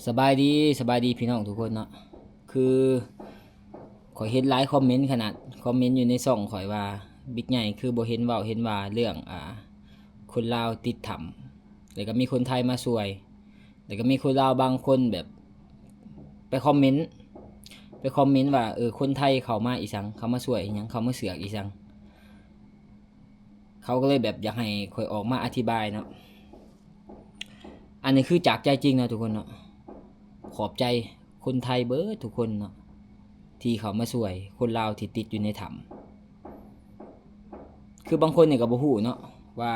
ສະບາຍດີ ສະບາຍດີພີ່ນ້ອງທຸກຄົນເນາະ. ຄືຂ້ອຍເຫັນຫຼາຍຄອມເມັນຂະໜາດ ຄອມເມັນຢູ່ໃນຊ່ອງຂ້ອຍວ່າ ບິກໃຫຍ່ຄືບໍ່ເຫັນເວົ້າເຫັນວ່າເລື່ອງ ອ່າ ຄົນລາວຕິດຖ້ຳ ແລ້ວກໍມີຄົນໄທມາຊ່ວຍ ແລ້ວກໍມີຄົນລາວບາງຄົນແບບໄປຄອມເມັນ ໄປຄອມເມັນວ່າ ເອີ ຄົນໄທເຂົ້າມາອີ່ສັງ ເຂົ້າມາຊ່ວຍອີ່ຫຍັງ ເຂົ້າມາເຊືອກອີ່ສັງ. ເຂົາກໍເລີຍແບບຢາກໃຫ້ຂ້ອຍອອກມາອະທິບາຍເນາະ. ອັນນີ້ຄືຈາກໃຈຈິງເນາະທຸກຄົນເນາະ. ຂອບໃຈຄົນໄທເບິດທຸກຄົນເນາະ ທີ່ເຂົ້າມາຊ່ວຍຄົນລາວທີ່ຕິດຢູ່ໃນຖ້ຳ. ຄືບາງຄົນນີ້ກໍບໍ່ຮູ້ເນາະວ່າ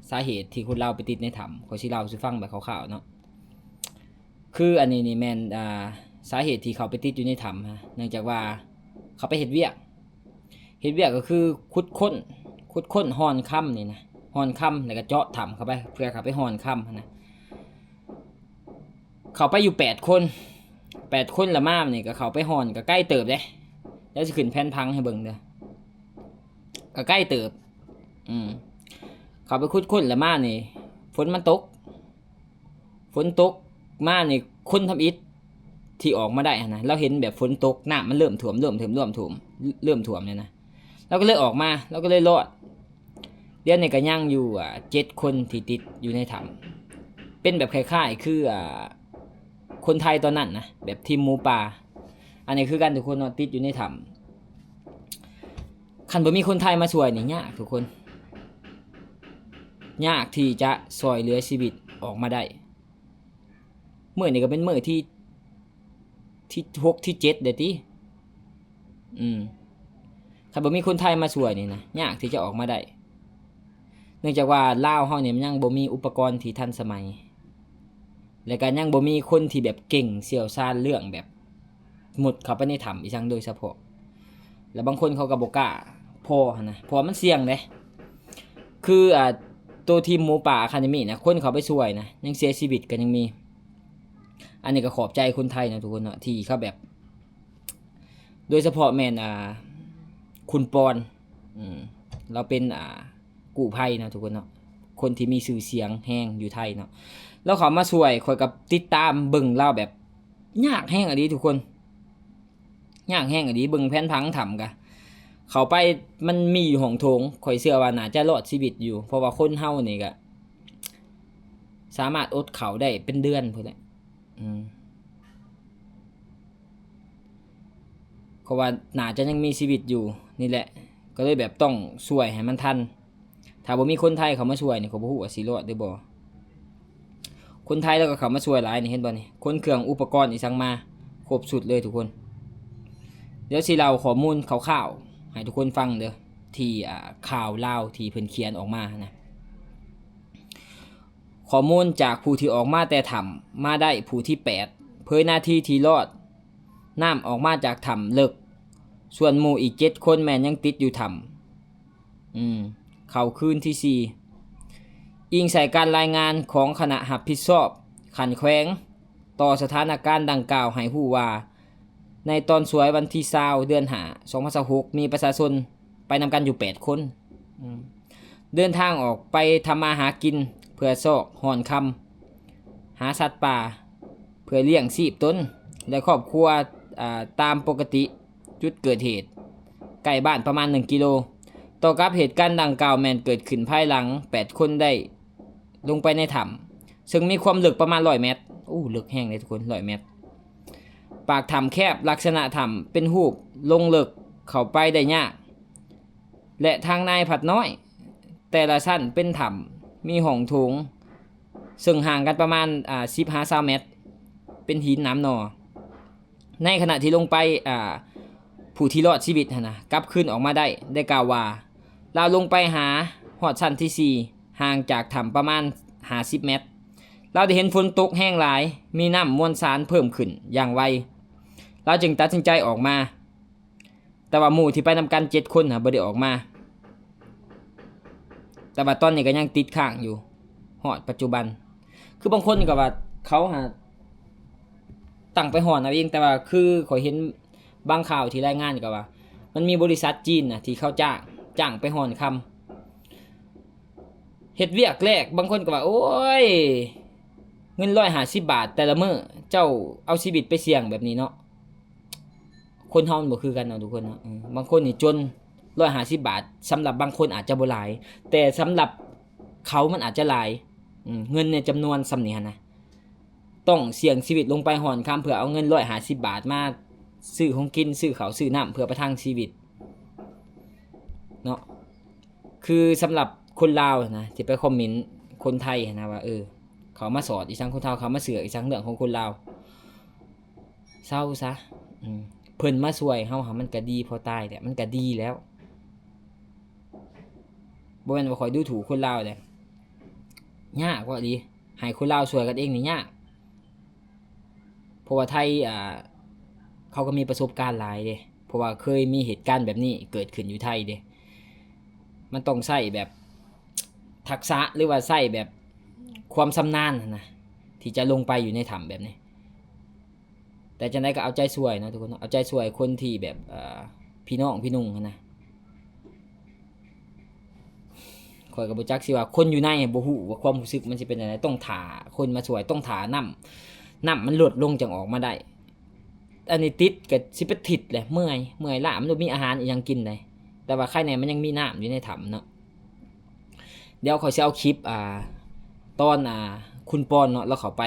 ສາເຫດທີ່ຄົນລາວໄປຕິດໃນຖ້ຳ ຂ້ອຍຊິເລົ່າສູ່ຟັງແບບຄ່າວໆເນາະ. ຄືອັນນີ້ນີ້ແມ່ນ ອ່າ ສາເຫດທີ່ເຂົາໄປຕິດຢູ່ໃນຖ້ຳນະ ເນື່ອງຈາກວ່າເຂົາໄປເຮັດວຽກ ເຮັດວຽກກໍຄືຂຸດຄົ້ນ ຂຸດຄົ້ນຮ່ອນຄຳນີ້ນະ ຮ່ອນຄຳ ແລ້ວກໍເຈາະຖ້ຳເຂົ້າໄປ ເພື່ອເຂົ້າໄປຮ່ອນຄຳຫັ້ນນະ. ເຂົ້າໄປຢູ່ແປດຄົນ ແປດຄົນລະມານີ້ ກໍເຂົ້າໄປຮ່ອນ ກໍໄກເຕີບເດ້. ດຽວຊິຂຶ້ນແຜນຜັງໃຫ້ເບິ່ງເດີ ກໍໄກເຕີບ. ອືມ ເຂົ້າໄປຂຸດຄົ້ນລະມານີ້ ຝົນມັນຕົກ ຝົນຕົກມານີ້ ຄົນທຳອິດທີ່ອອກມາໄດ້ຫັ້ນນະ ລາວເຫັນແບບຝົນຕົກ ນ້ຳມັນເລີ່ມຖ້ວມ ເລີ່ມຖ້ວມ ເລີ່ມຖ້ວມ ເລີ່ມຖ້ວມນີ້ນະ ລາວກໍເລີຍອອກມາ ລາວກໍເລີຍລອດ. ດຽວນີ້ກໍຍັງຢູ່ ອ່າ ເຈັດຄົນທີ່ຕິດຢູ່ໃນຖ້ຳ ເປັນແບບຄ້າຍໆຄື ອ່າ ຄົນໄທຕອນນັ້ນນະ ແບບທີມໝູປ່າ. ອັນນີ້ຄືກັນທຸກຄົນເນາະ ຕິດຢູ່ໃນຖ້ຳ. ຄັນບໍ່ມີຄົນໄທມາຊ່ວຍນີ້ຍາກທຸກຄົນ ຍາກທີ່ຈະຊ່ອຍເຫຼືອຊີວິດອອກມາໄດ້. ມື້ນີ້ກໍເປັນມື້ທີ ທີຫົກ ທີເຈັດແລ້ວຕິ. ອືມ ຄັນບໍ່ມີຄົນໄທມາຊ່ວຍນີ້ນະ ຍາກທີ່ຈະອອກມາໄດ້ ເນື່ອງຈາກວ່າລາວເຮົານີ້ມັນຍັງບໍ່ມີອຸປະກອນທີ່ທັນສະໄໝ ແລະກໍຍັງບໍ່ມີຄົນທີ່ແບບເກັ່ງຊ່ຽວຊານເລື່ອງແບບມຸດເຂົ້າໄປໃນຖ້ຳອີ່ຫຍັງໂດຍສະເພາະ. ແລະບາງຄົນເຂົາກໍບໍ່ກ້າພໍ້ຫັ້ນນະ ເພາະວ່າມັນສ່ຽງເດ້. ຄື ອ່າ ໂຕທີມໝູປ່າອາຄາເດມີນະ ຄົນເຂົາໄປຊ່ວຍນະ ຍັງເສຍຊີວິດກໍຍັງມີ. ອັນນີ້ກໍຂອບໃຈຄົນໄທເນາະທຸກຄົນເນາະ ທີ່ເຂົາແບບ ໂດຍສະເພາະແມ່ນ ອ່າ ຄຸນປອນ ອືມ ລາວເປັນ ອ່າ ກູ້ໄພເນາະທຸກຄົນເນາະ ຄົນທີ່ມີຊື່ສຽງແຮງຢູ່ໄທເນາະ ລາວເຂົ້າມາຊ່ວຍ. ຂ້ອຍກໍຕິດຕາມເບິ່ງລາວແບບຍາກແຮງອີ່ຫຼີທຸກຄົນ ຍາກແຮງອີ່ຫຼີ. ເບິ່ງແຜນຜັງຖ້ຳກະ ເຂົ້າໄປມັນມີຢູ່ຫ້ອງໂຖງ ຂ້ອຍເຊື່ອວ່າໜ້າຈະລອດຊີວິດຢູ່ ເພາະວ່າຄົນເຮົານີ້ກະສາມາດອົດເຂົ້າໄດ້ເປັນເດືອນພຸ້ນແຫຼະ. ອືມ ເພາະວ່າໜ້າຈະຍັງມີຊີວິດຢູ່ນີ້ແຫຼະ ກໍເລີຍແບບຕ້ອງຊ່ວຍໃຫ້ມັນທັນ. ຖ້າບໍ່ມີຄົນໄທເຂົ້າມາຊ່ວຍນີ້ ກໍບໍ່ຮູ້ວ່າຊິລອດຫຼືບໍ່. ຄົນໄທລາວກໍເຂົ້າມາຊ່ວຍຫຼາຍນີ້ ເຫັນບໍ່ນີ້ ຂົນເຄື່ອງອຸປະກອນອີ່ຫຍັງມາຄົບຊຸດເລີຍທຸກຄົນ. ດຽວຊິເລົ່າຂໍ້ມູນຄ່າວໆໃຫ້ທຸກຄົນຟັງເດີ ທີ່ ອ່າ ຂ່າວລາວທີ່ເພິ່ນຂຽນອອກມານະ. ຂໍ້ມູນຈາກຜູ້ທີ່ອອກມາແຕ່ຖ້ຳມາໄດ້ຜູ້ທີແປດ ເຜີຍນາທີທີ່ລອດນ້ຳອອກມາຈາກຖ້ຳເລິກ ສ່ວນໝູ່ອີກເຈັດຄົນແມ່ນຍັງຕິດຢູ່ຖ້ຳ ອືມ ເຂົ້າຄືນທີສີ່. ອີງໃສ່ການລາຍງານຂອງຄະນະຮັບຜິດຊອບຂັ້ນແຂວງຕໍ່ສະຖານະການດັ່ງກ່າວໃຫ້ຮູ້ວ່າ ໃນຕອນສວຍວັນທີຊາວ ເດືອນຫ້າ ສອງພັນຊາວຫົກ ມີປະຊາຊົນໄປນຳກັນຢູ່ແປດຄົນ ອືມ ເດີນທາງອອກໄປທຳມາຫາກິນເພື່ອຊອກຮ່ອນຄຳ ຫາສັດປ່າ ເພື່ອລ້ຽງຊີບຕົນ ແລະ ຄອບຄົວ ອ່າ ຕາມປົກກະຕິ. ຈຸດເກີດເຫດໃກ້ບ້ານປະມານໜຶ່ງກິໂລ. ຕໍ່ກັບເຫດການດັ່ງກ່າວແມ່ນເກີດຂຶ້ນພາຍຫຼັງແປດຄົນໄດ້ລົງໄປໃນຖ້ຳ ເຊິ່ງມີຄວາມເລິກປະມານຮ້ອຍແມັດ. ໂອ້ ເລິກແຮງເດ້ທຸກຄົນ ຮ້ອຍແມັດ. ປາກຖ້ຳແຄບ ລັກສະນະຖ້ຳເປັນຮູບລົງເລິກ ເຂົ້າໄປໄດ້ຍາກ ແລະ ທາງໃນພັດນ້ອຍ. ແຕ່ລະຊັ້ນເປັນຖ້ຳ ມີຫ້ອງໂຖງ ເຊິ່ງຫ່າງກັນປະມານ ອ່າ ສິບຫາຊາວແມັດ ເປັນຫີນໜາມໜໍ່. ໃນຂະນະທີ່ລົງໄປ ອ່າ ຜູ້ທີ່ລອດຊີວິດຫັ້ນນະ ກັບຄືນອອກມາໄດ້ ໄດ້ກ່າວວ່າ ລາວລົງໄປຫາຮອດຊັ້ນທີສີ່ ຫ່າງຈາກຖ້ຳປະມານຫ້າສິບແມັດ. ລາວໄດ້ເຫັນຝົນຕົກແຮງຫຼາຍ ມີນ້ຳມວນສານເພີ່ມຂຶ້ນຢ່າງໄວ. ລາວຈຶ່ງຕັດສິນໃຈອອກມາ. ແຕ່ວ່າໝູ່ທີ່ໄປນຳກັນເຈັດຄົນນະ ບໍ່ໄດ້ອອກມາ. ແຕ່ວ່າຕອນນີ້ກໍຍັງຕິດຄ້າງຢູ່ ຮອດປັດຈຸບັນ. ຄືບາງຄົນກໍວ່າເຂົາຫາຕັ້ງໄປຮ່ອນເອົາເອງ, ແຕ່ວ່າຄືຂ້ອຍເຫັນບາງຂ່າວທີ່ລາຍງານກໍວ່າ ມັນມີບໍລິສັດຈີນນະ ທີ່ເຂົາຈ້າງ, ຈ້າງໄປຮ່ອນຄຳ. ເຮັດວຽກແລກ ບາງຄົນກໍວ່າ ໂອ້ຍ ເງິນຮ້ອຍຫ້າສິບບາດແຕ່ລະມື້ ເຈົ້າເອົາຊີວິດໄປສ່ຽງແບບນີ້ເນາະ. ຄົນເຮົາມັນບໍ່ຄືກັນເນາະທຸກຄົນເນາະ. ເອີ ບາງຄົນນີ້ຈົນ ຮ້ອຍຫ້າສິບບາດ ສຳລັບບາງຄົນອາດຈະບໍ່ຫຼາຍ ແຕ່ສຳລັບເຂົາມັນອາດຈະຫຼາຍ. ເງິນໃນຈຳນວນສ່ຳນີ້ຫັ້ນນະ ຕ້ອງສ່ຽງຊີວິດລົງໄປຮ່ອນຄຳ ເພື່ອເອົາເງິນຮ້ອຍຫ້າສິບບາດມາຊື້ຂອງກິນ ຊື້ເຂົ້າຊື້ນ້ຳ ເພື່ອປະທັງຊີວິດເນາະ. ຄືສຳລັບຄົນລາວນະ ທີ່ໄປຄອມເມັນຄົນໄທນະວ່າ ເອີ ເຂົາມາສອດອີ່ສັງຄົນເຖົ້າ ເຂົາມາເຊື່ອອີ່ສັງເລື່ອງຂອງຄົນລາວ ເຊົາຊະ. ເພິ່ນມາຊ່ວຍເຮົາຫັ້ນ ມັນກະດີພໍຕາຍແຫຼະ ມັນກະດີແລ້ວ. ບໍ່ແມ່ນວ່າຂ້ອຍດູຖູກຄົນລາວເດ້ ຍາກເວົ້າອີ່ຫຼີ ໃຫ້ຄົນລາວຊ່ວຍກັນເອງນີ້ຍາກ. ເພາະວ່າໄທ ອ່າ ເຂົາກໍມີປະສົບການຫຼາຍເດ້ ເພາະວ່າເຄີຍມີເຫດການແບບນີ້ເກີດຂຶ້ນຢູ່ໄທເດ້. ມັນຕ້ອງໃຊ້ແບບທັກສະ ຫຼືວ່າໃຊ້ແບບຄວາມຊຳນານຫັ້ນນະ ທີ່ຈະລົງໄປຢູ່ໃນຖ້ຳແບບນີ້. ແຕ່ຈັ່ງໃດກໍເອົາໃຈຊ່ວຍເນາະທຸກຄົນເນາະ ເອົາໃຈຊ່ວຍຄົນທີ່ແບບ ເອີ ພີ່ນ້ອງພີ່ນຸ່ງຫັ້ນນະ. ຂ້ອຍກໍບໍ່ຈັກຊິວ່າ ຄົນຢູ່ໃນບໍ່ຮູ້ວ່າຄວາມຮູ້ສຶກມັນຊິເປັນຈັ່ງໃດ ຕ້ອງຖ້າຄົນມາຊ່ວຍ ຕ້ອງຖ້ານ້ຳ ນ້ຳມັນລົດລົງຈັ່ງອອກມາໄດ້. ອັນນີ້ຕິດກໍສິເປັນທິດແຫຼະ ເມື່ອຍ ເມື່ອຍລ້າ ມັນບໍ່ມີອາຫານອີ່ຫຍັງກິນໃດ ແຕ່ວ່າໄຄແນ່ມັນຍັງມີນ້ຳຢູ່ໃນຖ້ຳເນາະ. ດຽວຂ້ອຍຊິເອົາຄລິບ ອ່າ ຕອນ ອ່າ ຄຸນປອນເນາະ ລາວເຂົ້າໄປ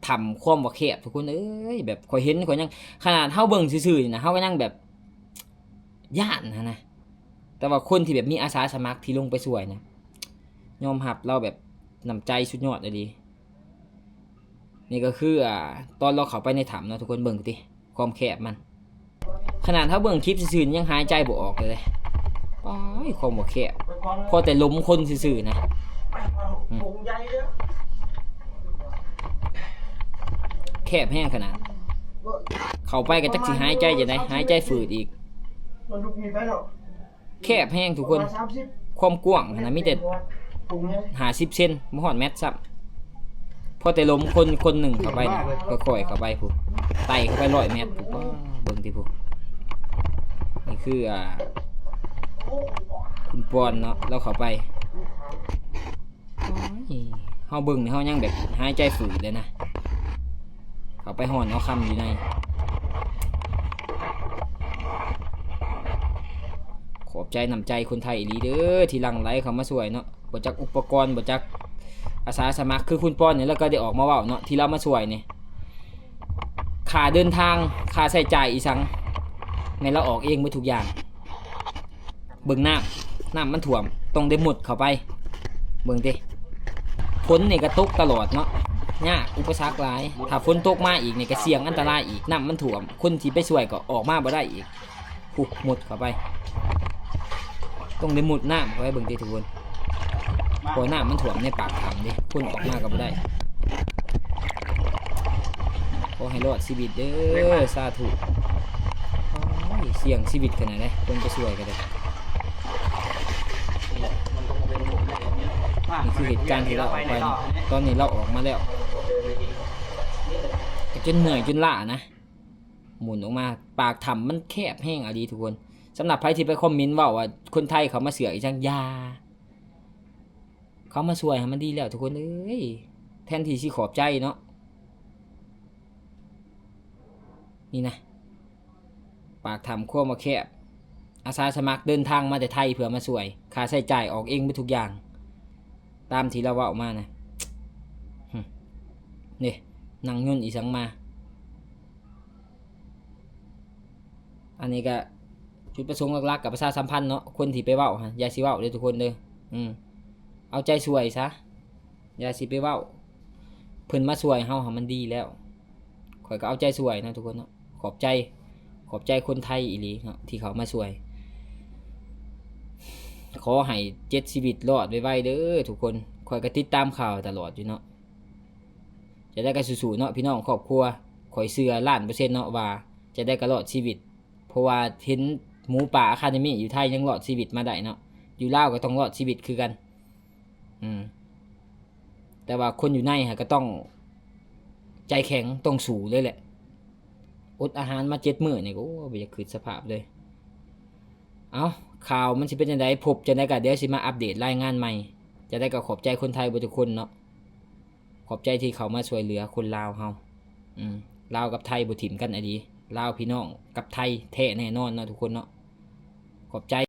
ຖ້ຳ ຄວາມວ່າແຄບ ທຸກຄົນເອີຍ ແບບຂ້ອຍເຫັນ ຂ້ອຍຍັງ ຂະໜາດເຮົາເບິ່ງຊື່ໆນີ້ນະ ເຮົາກໍຍັງແບບຢ້ານຫັ້ນນະ. ແຕ່ວ່າຄົນທີ່ແບບມີອາສາສະໝັກທີ່ລົງໄປຊ່ວຍນະ ຍອມຮັບລາວແບບນ້ຳໃຈສຸດຍອດອີ່ຫຼີ. ນີ້ກໍຄື ອ່າ ຕອນລາວເຂົ້າໄປໃນຖ້ຳເນາະ ທຸກຄົນເບິ່ງຕິ ຄວາມແຄບມັນ. ຂະໜາດເຮົາເບິ່ງຄລິບຊື່ໆ ຍັງຫາຍໃຈບໍ່ອອກເລີຍເດ້. ປ້າຍ ຄວາມວ່າແຄບ ພໍແຕ່ລົມຄົນຊື່ໆນະ. ອືມ ແຄບແຮງຂະໜາດ ເຂົ້າໄປກໍຈັກຊິຫາຍໃຈຈັ່ງໃດ ຫາຍໃຈຝືດອີກ. ແຄບແຮງທຸກຄົນ ຄວາມກວ້າງຫັ້ນນະມີແຕ່ຫ້າສິບເຊັນ ບໍ່ຮອດແມັດຊ້ຳ. ພໍແຕ່ລົມຄົນ ຄົນໜຶ່ງເຂົ້າໄປນະ ຄ່ອຍໆເຂົ້າໄປພຸ້ນ ໄຕ່ເຂົ້າໄປຮ້ອຍແມັດພຸ້ນ. ປ້າ ເບິ່ງຕິພຸ້ນ ນີ້ຄື ອ່າ ຄຸນປອນເນາະ ລາວເຂົ້າໄປ ໂອ້ຍ ເຮົາເບິ່ງນີ້ເຮົາຍັງແບບຫາຍໃຈຝືດເລີຍນະ ເຂົ້າໄປຮ່ອນເອົາຄຳຢູ່ໃນ. ຂອບໃຈນ້ຳໃຈຄົນໄທອີ່ຫຼີເດີ ທີ່ຫຼັ່ງໄຫຼເຂົ້າມາຊ່ວຍເນາະ. ບໍ່ຈັກອຸປະກອນ ບໍ່ຈັກອາສາສະໝັກ ຄືຄຸນປອນນີ້ ລາວກໍໄດ້ອອກມາເວົ້າເນາະ ທີ່ລາວມາຊ່ວຍນີ້ ຄ່າເດີນທາງ ຄ່າໃຊ້ຈ່າຍອີ່ສັງ ແມ່ນລາວອອກເອງເບິດທຸກຢ່າງ. ເບິ່ງນ້ຳ ນ້ຳມັນຖ້ວມ ຕ້ອງໄດ້ມຸດເຂົ້າໄປ. ເບິ່ງຕິ ຝົນນີ້ກໍຕົກຕະຫຼອດເນາະ ຍາກ ອຸປະສັກຫຼາຍ. ຖ້າຝົນຕົກມາອີກນີ້ກໍສ່ຽງອັນຕະລາຍອີກ ນ້ຳມັນຖ້ວມ ຄົນທີ່ໄປຊ່ວຍກໍອອກມາບໍ່ໄດ້ອີກ. ພຸ້ນ ມຸດເຂົ້າໄປ ຕ້ອງໄດ້ມຸດນ້ຳເຂົ້າໄປ. ເບິ່ງຕິທຸກຄົນ ເພາະນ້ຳມັນຖ້ວມໃນປາກຖ້ຳເດ້ ຄົນອອກມາກໍບໍ່ໄດ້. ຂໍໃຫ້ລອດຊີວິດເດີ ສາທຸ. ໂອ້ຍ ສ່ຽງຊີວິດຂະໜາດໃດ ຄົນໄປຊ່ວຍກໍໄດ້. ນີ້ຄືເຫດການທີ່ລາວອອກໄປເນາະ ຕອນນີ້ລາວອອກມາແລ້ວ ກໍຈົນເມື່ອຍຈົນລ້ານະ. ໝູນອອກມາ ປາກຖ້ຳມັນແຄບແຮງອີ່ຫຼີທຸກຄົນ. ສຳລັບໃຜທີ່ໄປຄອມເມັນເວົ້າວ່າຄົນໄທເຂົາມາເຊື່ອອີ່ຫຍັງ ຢ່າ ເຂົາມາຊ່ວຍຫັ້ນມັນດີແລ້ວທຸກຄົນເອີຍ ແທນທີ່ຊິຂອບໃຈເນາະ. ນີ້ນະ ປາກຖ້ຳຄວາມວ່າແຄບ ອາສາສະໝັກເດີນທາງມາແຕ່ໄທເພື່ອມາຊ່ວຍ ຄ່າໃຊ້ຈ່າຍອອກເອງເບິດທຸກຢ່າງ ຕາມທີ່ລາວເວົ້າມານະ. ຫຶ ນີ້ ນັ່ງຍົນອີ່ສັງມາ. ອັນນີ້ກະຈຸດປະສົງຫຼັກໆ ກະປະຊາສຳພັນເນາະ ຄົນທີ່ໄປເວົ້າຫັ້ນ ຢ່າຊິເວົ້າເດີທຸກຄົນເດີ. ອືມ ເອົາໃຈຊ່ວຍຊະ ຢ່າຊິໄປເວົ້າ. ເພິ່ນມາຊ່ວຍເຮົາຫັ້ນມັນດີແລ້ວ ຂ້ອຍກໍເອົາໃຈຊ່ວຍເນາະທຸກຄົນເນາະ. ຂອບໃຈ ຂອບໃຈຄົນໄທອີ່ຫຼີເນາະ ທີ່ເຂົ້າມາຊ່ວຍ. ຂໍໃຫ້ເຈັດຊີວິດລອດໄວໆເດີທຸກຄົນ ຂ້ອຍກໍຕິດຕາມຂ່າວຕະຫຼອດຢູ່ເນາະ. ຈັ່ງໃດກໍສູ້ໆເນາະພີ່ນ້ອງຄອບຄົວ ຂ້ອຍເຊື່ອລ້ານເປີເຊັນເນາະວ່າຈັ່ງໃດກໍລອດຊີວິດ ເພາະວ່າເຫັນໝູປ່າອາຄາເດມີຢູ່ໄທຍັງລອດຊີວິດມາໄດ້ເນາະ ຢູ່ລາວກໍຕ້ອງລອດຊີວິດຄືກັນ. ອືມ ແຕ່ວ່າຄົນຢູ່ໃນຫັ້ນກໍຕ້ອງໃຈແຂງ ຕ້ອງສູ້ເລີຍແຫຼະ. ອົດອາຫານມາເຈັດມື້ນີ້ກໍ ໂອ້ ບໍ່ຢາກຄິດສະພາບເລີຍ. ເອົ້າ ຂ່າວມັນຊິເປັນຈັ່ງໃດ ພົບຈັ່ງໃດກໍດຽວຊິມາອັບເດດລາຍງານໃໝ່. ຈັ່ງໃດກໍຂອບໃຈຄົນໄທເບິດທຸກຄົນເນາະ. ຂອບໃຈທີ່ເຂົ້າມາຊ່ວຍເຫຼືອຄົນລາວເຮົາ. ອືມ ລາວກັບໄທບໍ່ຖິ້ມກັນອີ່ຫຼີ, ລາວພີ່ນ້ອງກັບໄທແທ້ແນ່ນອນເນາະທຸກຄົນເນາະ. ຂອບໃຈ.